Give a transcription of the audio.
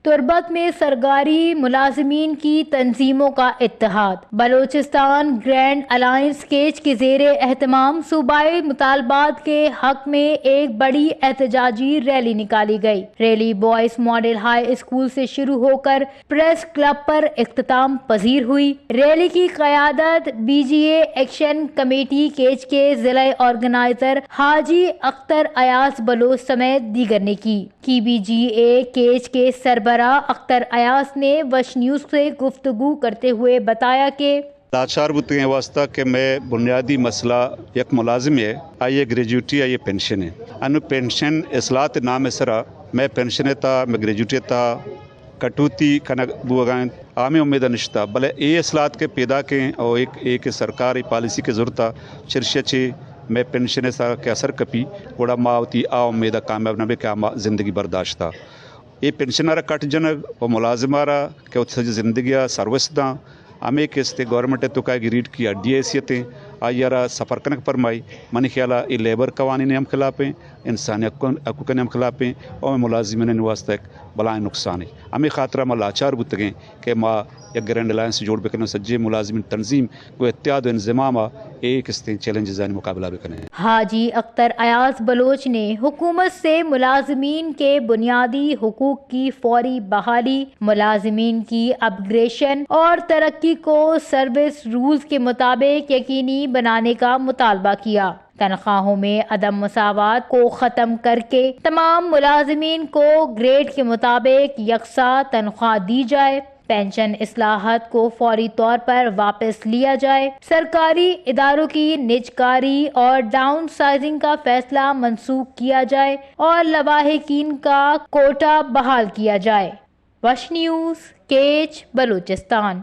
تربت میں سرکاری ملازمین کی تنظیموں کا اتحاد۔ بلوچستان گرینڈ الائنس کیچ کے زیر اہتمام صوبائی مطالبات کے حق میں ایک بڑی احتجاجی ریلی نکالی گئی۔ Rally boys model high school سے شروع ہو کر پریس کلب پر اختتام پذیر ہوئی۔ ریلی کی قیادت بی جی اے ایکشن کمیٹی کیچ کے ضلع آرگنائزر حاجی اختر ایاز بلوچ سمیت دیگر نے کی۔ کی بی جی اے کیچ کے سربراہ اختر ایاز نے وش نیوز سے گفتگو کرتے ہوئے بتایا کہ لاچار بوتگیں واسطہ کہ مئے بنیادی مسئلہ یک ملازمے، آئی ءِ گریجویٹی، آئی ءِ پنشن ءِ۔ انوں پنشن اصلاحات ءِ نام ءِ سرا مئے پنشن ءِ تہا، مئے گریجویٹی ءِ تہا کٹوتی کنگ بوگا انت۔ آ ہمے امید ءَ نشتہ، بلے اے اصلاحات کہ پیداکیں او ایک، ایک سرکاری پالیسی کہ زرتہ، چرشی ءَ چہ مئے پنشن ءِ سرا کہ اثر کپی، گڑا ما وتی آ امید ءَ کامیاب نہ بیں کہ آ ما زندگی برداشتہ۔ اے پنشن ءَ را کٹ جنگ و ملازم ءَ را کہ وتی سجہ زندگی ءَ سروس داں، ہمے کہ استیں گورنمنٹ ءِ توکا گریڈ کی ہڈی ءِ حیثیت ایں، آئی ءَ را سفر کنگ پرمائی۔ منی خیال ءَ اے لیبر قوانین ءِ ہم خلاف ایں، انسانی حقوق، حقوقانی ہم خلاف ایں، او ملازمینانی واسطہ یک بلائیں نقصانے۔ ہمے خاطر ءَ ما لاچار بوتگیں کہ ما یک گرینڈ الائنس جوڑ بکنیں، سجیں ملازمین تنظیم گوں اتحاد و انضمام ءَ اے کستیں چیلنجزانی مقابلہ بکنیں۔ حاجی اختر ایاز بلوچ نے حکومت سے ملازمین کے بنیادی حقوق کی فوری بحالی، ملازمین کی اپگریشن اور ترقی کو سروس رولز کے مطابق یقینی بنانے کا مطالبہ کیا۔ تنخواہوں میں عدم مساوات کو ختم کر کے تمام ملازمین کو گریڈ کے مطابق یکساں تنخواہ دی جائے۔ پنشن اصلاحات کو فوری طور پر واپس لیا جائے، سرکاری اداروں کی نجکاری اور ڈاؤن سائزنگ کا فیصلہ منسوخ کیا جائے اور لواحقین کا کوٹا بحال کیا جائے۔ وش نیوز، کیچ، بلوچستان۔